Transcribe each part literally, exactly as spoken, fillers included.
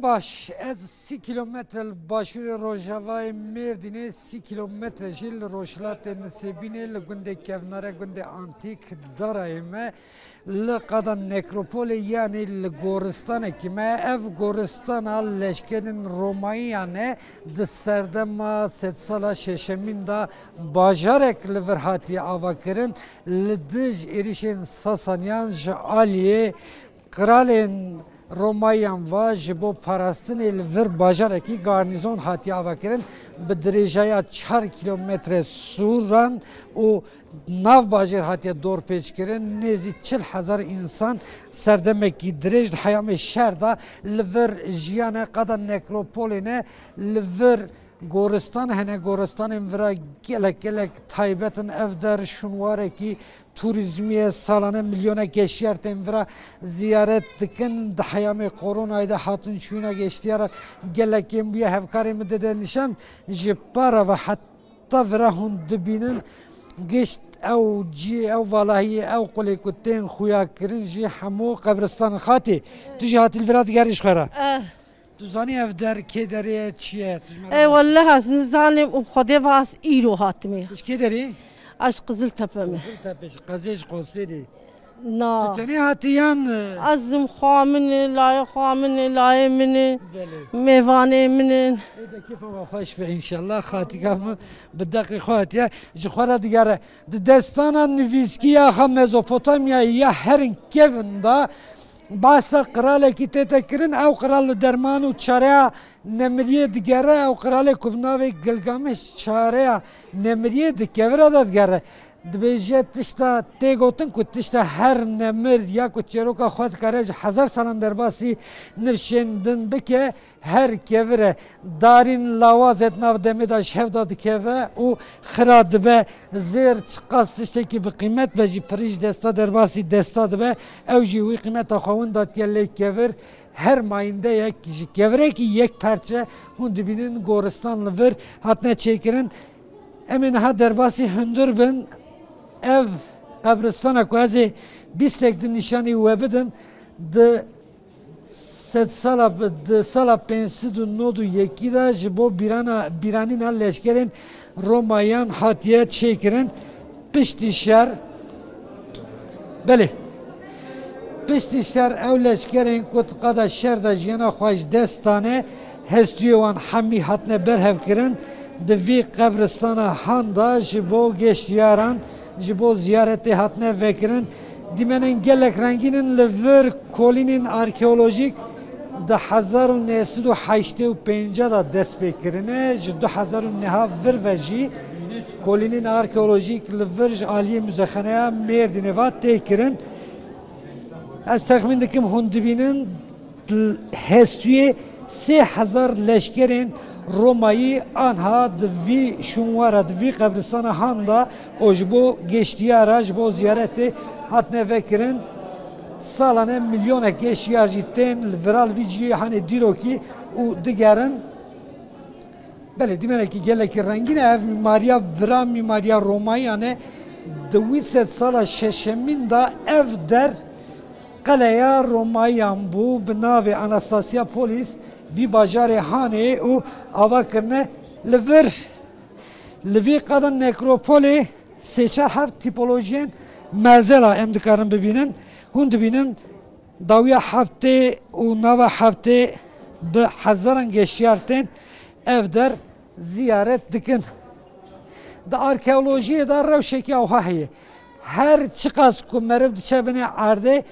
Baş, ez sî kîlometre li başûrê rojavayê Mêrdînê, sî kîlometre jî li rojhilatê Nisêbînê, li gundê Kevnare, gundê Antîk Darayê me, li qada nekropolê, yanî li goristanekî me. Ev goristana leşkerên Romayiyan e, di serdema sedsala şeşemîn de bajarek li vir hatiye avakirin, li dij êrişên Sasaniyan ji aliyê Qiralên Romayiyan ve ji bo parastinê li vir bajarekî garnîzon hatiye avakirin, bi dirêjaya çar kîlometre sûran û navbajêr hatiye dorpêçkirin. Nêzî çil hezar însan serdemekî dirêj di heyamê şer de li vir jiyane. Qada nekropolê ne, li vir goristan hene, goristanên vira gelek gelek taybet in. Ev der şûnwarekî turîzmî ye, salane milyonek geştyar tên vira ziyaret dikin. Di heyamê koronayê de hatin çûna geştyara gelek kêm bûye. Hevkarê min dide nîşan, ji para ve heta vira hûn dibînin gişt ew cî, ew valahiyê, ew qulê ku tên xuya kirin jî hemû qebristan in. Xatî, tu jî hatî li vira digerî ji xwe re? Eh. Tu zanî ev der kê derê ye, çi ye? Tu ji me re Ê, bas. Wellah ez nizanim û Xwedê ve ez îro hatime. Tu ji kê derê? Ez ji Qiziltepe me. Qiziltepe, ji qezê, ji Qoserê. Na. Tu tenê hatî yan, e? Ez zim xwa min e, layê xwa min e, layê min e, Belê. Mêvanê min in. Ê de kêfa we xweş be înşallah. Xatîka min bi deqê xwe hatiye. Ji xwe re digere. Di destana nivîskî ya xa Mezopotamyayê ya herî kevin de behsa qiralekî tête kirin. Ew qiral li derman û çareya nemiriyê digere. Ew qiralê ku bi navê Gilgamiş çareya nemiriyê di kevira de digere. Dibêje tişta tê gotin ku tişta her nemir ya ku çêroka xwe dikare ji hezar salan derbasî nifşên din bike. Her kevir e, darîn lawaz e di nav demê de ji hev de dikeve û xira dibe. Zêr çiqas tiştekî bi qîmet be jî, pirî ji desta derbasî desta dibe. Ew jî wî qîmeta xwe winda dike lê kevir her mayîndeyek ji kevirekî yek perçe hûn dibînin goristan li vir hatine çêkirin. Em ê niha derbasî hundir bin. Ev qebristana ku ez ê bîstek di nîşanî we bidim, di sedsala, di sala pênc sed û nod û yekî de ji bo bîrana, bîranîna leşkerên Romayan hatiye çêkirin. Piştî şer, belê, piştî şer ew leşkerên ku di qada şer de jiyana xwe ji dest dane, hestûyê wan hemî hatine berhevkirin. Di vî qebristana Han de ji bo geştiyaran, ji bo ziyaretê hatine vekirin. Dîmenên gelek rengîn in. Li vir kolînên arkeolojîk di hezar û neh sed û heştê û pênc de dest pê kirine. Ji du hezar û neh vir ve jî kolînên arkeolojîk li vir ji aliyê Muzexaneya Mêrdînê ve tê kirin. Ez texmîn dikim hûn dibînin, hestûyê sê hezar leşkerên Romayî anha di vî şûnwara, di vî qebristana Han de û ji bo geştiyara, ji bo ziyaretê hatine vekirin. Salane milyonek geştiyar jî tên li vira li vî cihê hanê dîrokî û digerin. Belê, dîmenekî gelekî rengîn e. Ev mîmariya vira, mîmariya Romayiyan e. Di wî sedsala şeşemîn de ev der qeleya Romayiyan bû, bi navê Anastasiyapolis, vî bajarê Hanê û ava kirine li vir. Li vî qada nekropolê sê çar heft tîpolojiyên merzela em dikarin bibînin. Hûn dibînin dawiya heftê û nava heftê bi hezaran geştiyar tên ev der ziyaret dikin. Di arkeolojiyê de rewşekî awha heye. Her çiqas ku meriv diçe binê erdê,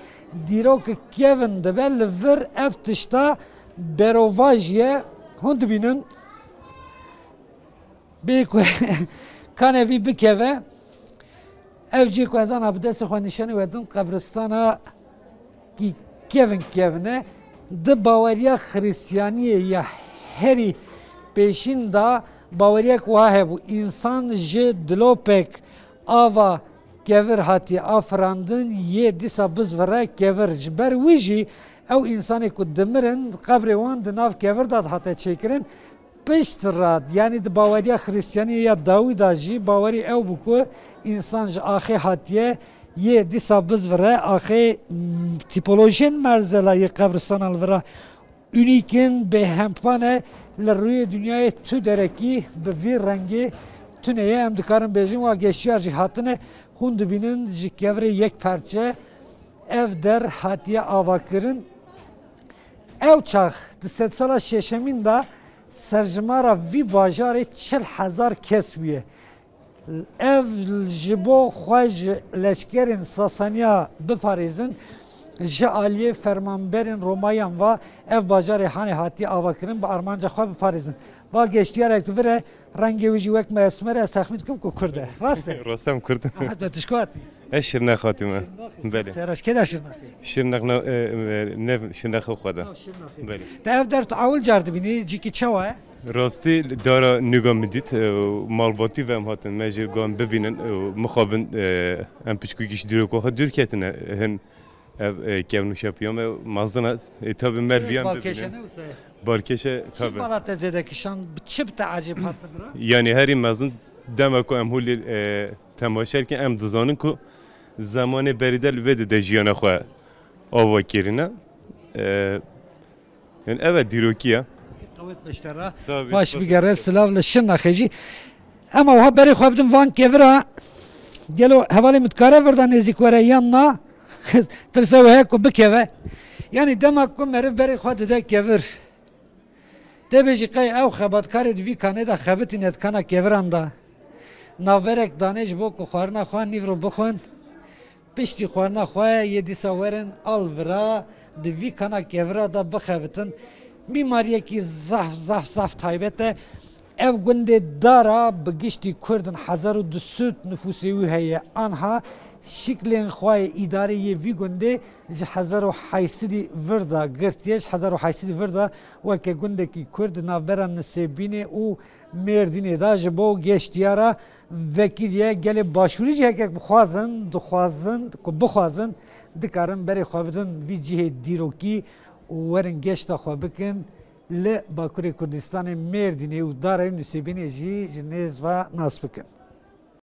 dîrok kevin dibe, li vir ev tişta berovajî ye. Hûn dibînin. Bê ku kanevî bikeve, ev cê ku ez ana bi destê xwe nîşanî we din, qebristana kî kevin kevin e. Di baweriya Xiristiyaniyê ya herî pêşîn de baweriyek wiha hebû, însan ji dilopek ava kevir hatiye afirandin, yê dîsa bizvire kevir. Ji ber wî jî ew însanê ku dimirin, qebrê wan di nav kevir de dihate çêkirin. Pişt re, yanî di baweriya Xiristiyaniyê ya dawî de jî bawerî ew bû ku însan ji axê hatiye, yê dîsa bizvire axê, m, tîpolojiyên merzela yê qebristana li vira. Unîk in, bêhempa ne, li rûyê dinyayê tu derekî bi vî rengê tune ye. Em dikarin bêjin wa geştiyar jî hatine, hûn dibînin ji kevirê yek parçe ev der hatiye avakirin. Ew çax di sedsala şeşemîn de serjimara vî bajarê çil hezar kes bûye. Ev ji bo xwe ji leşkerên Sasaniya biparêzin, ji aliyê fermanberên Romayan ve ev bajarê hanê hatiye avakirin bi armanca xwe biparêzin. Va geştiyarek di vir e, rengê wî jî wek me esmer e, ez texmîn dikim ku Kurd e. Rast e? Rostem Kurd. Aha, te tişko hatî? Ez Şirnex hatî me. Belê. Seraş kê der Şirnexê? Şirnex nav, e, e, nev Şirnexa xwe de. Nav Şirnexê. Belê. Te ev der tu ewil car dibînî, cîkî çawa ye? Rastî dara nûga min dît, e, malbatî ve em hatin, me jî got em bibînin, e, mixabin, e, em piçkûkî ji dîroka xwe dûr ketine, hin ev, e, kevn û şepiya me mezin e, e, tabi merviyan Balkêşe bibînin. Ne wisa ye? Balkêşe Çi tabi. Bala te zêde kişan, bi çi bi te ecêb hat li vir e? Yani herî mezin dema ku em hûlê, e, temaşe dikin, em dizanin ku zemanê berî de li vê de jiyana xwe ava kirine. E, Yani ev e dîrokî ye. Qewet beştera. Tabii, Xweş tabii. Bigere, silav li Şirnexê jî. Ema wiha berê xwe bidin van kevira. Gelo hevalê min dikare vir de nêzîk were yan na? Tirse wê heye ku bikeve. Yani dema ku meriv berê xwe dide kevir. Tê bêjî qey ew xebatkarê di vî kanê de xebitîne di kana keviran de. Navberek danê ji bo ku xwarina xwe nîvro bixwin. Piştî xwarina xwe yê dîsa werin alvira di vî kana kevira de bixebitin. Mîmariyekî zaf, zaf, zaf taybet e. Ev gundê Dara bi giştî Kurd in, hezar û du sed nifûsê wî heye. Anha şiklên xwe yê îdarê yê vî gundê ji hezar û heyt sedî vir de girtiye, ji hezar û heyt sedî vir de weke gundekî Kurd di navbera Nisêbînê û Mêrdînê de ji bo geştiyara vekî diye. Gelê Başûrî jî heke bixwazin, dixwazin, ku bixwazin, dikarin berê xwe bidin vî cihê dîrokî û werin geşta xwe bikin. Li Bakurê Kurdistanê Mêrdînê û Darê Nisêbînê jî ji nêz ve nas bikin.